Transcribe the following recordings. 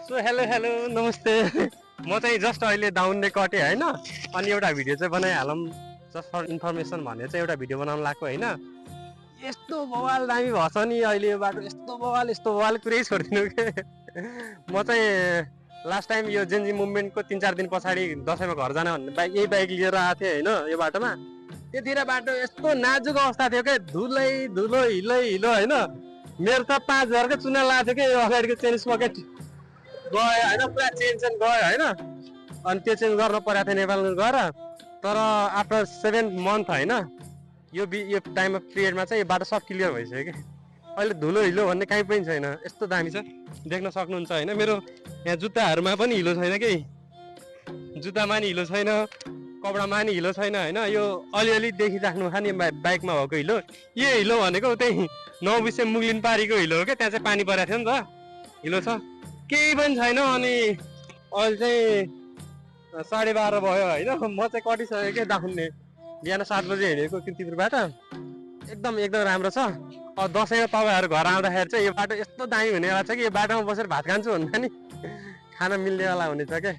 So hello नमस्ते। म चाहिँ जस्ट अहिले दाउन्ने कटेँ होइन, अनि एउटा भिडियो चाहिँ बनाइहालौँ जस्ट फर इन्फर्मेसन भनेर चाहिँ एउटा भिडियो बनाउनु लाग्यो होइन। यस्तो बवाल दामी भएछ नि अहिले यो बाटो, यस्तो बवाल कुरै छोडिदिनु के। म चाहिँ लास्ट टाइम यो जेन्जी मुभमेन्टको 3-4 दिन पछाडि दसैँमा घर जान भन्ने यही बाइक लिएर आएको थिएँ होइन यो बाटोमा। त्यतिखेर बाटो यस्तो नाजुक अवस्था थियो क्या, धुलो हिलो होइन। मेरो त 5,000कै चुना लागेको थियो क्या, यो अगाडिको चेन स्पकेट गयो होइन, पुरा चेन गयो होइन। अनि त्यो चेन्ज गर्न परेको थियो नेपाल गएर। तर आफ्टर 7 मन्थ होइन, यो टाइम पिरियडमा चाहिँ यो बाटो सब क्लियर भइसक्यो कि। अहिले धुलो हिलो भन्ने कहीँ पनि छैन, यस्तो दामी छ, देख्न सक्नुहुन्छ होइन। मेरो यहाँ जुत्ताहरूमा पनि हिलो छैन कि, जुत्तामा नि हिलो छैन, कपडामा नि हिलो छैन होइन। यो अलिअलि देखिराख्नु खाने बाइकमा भएको हिलो, यो हिलो भनेको त्यही 9 बिसे मुग्लिन पारीको हिलो हो क्या, त्यहाँ चाहिँ पानी परेको थियो नि त, हिलो छ केही पनि छैन। अनि अहिले चाहिँ 12:30 भयो होइन, म चाहिँ कटिसकेँ क्या दाउन्ने। बिहान 7 बजे हिँडेको किर्तिपुरबाट, एकदम राम्रो छ। अब दसैँमा तपाईँहरू घर आउँदाखेरि चाहिँ यो बाटो यस्तो दामी हुनेवाला छ कि यो बाटोमा बसेर भात खान्छु भन्दा नि खाना मिल्नेवाला हुनेछ क्या।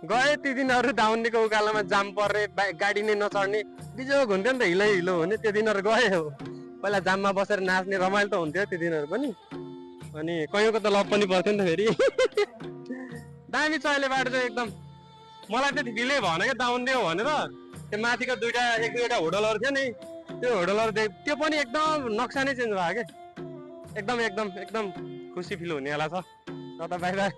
गए ती दिनहरू दाउन्नेको उकालोमा जाम पर्ने, गाडी नै नचढ्ने, बिजोग हुन्थ्यो नि त, हिलो हुने त्यो दिनहरू गयो। पहिला जाममा बसेर नाच्ने रमाइलो त हुन्थ्यो त्यो दिनहरू पनि। अनि कयौँको त लभ पनि पर्थ्यो नि त फेरि। दामी छ अहिले बाटो चाहिँ एकदम। मलाई त्यति फिलै भएन क्या दाउन्ने हो भनेर। त्यो माथिको एक दुईवटा होटलहरू थियो नि, त्यो होटलहरू त्यो पनि एकदम नक्सा नै चेन्ज भयो क्या। एकदम खुसी फिल हुनेवाला छ। त बाई बाई।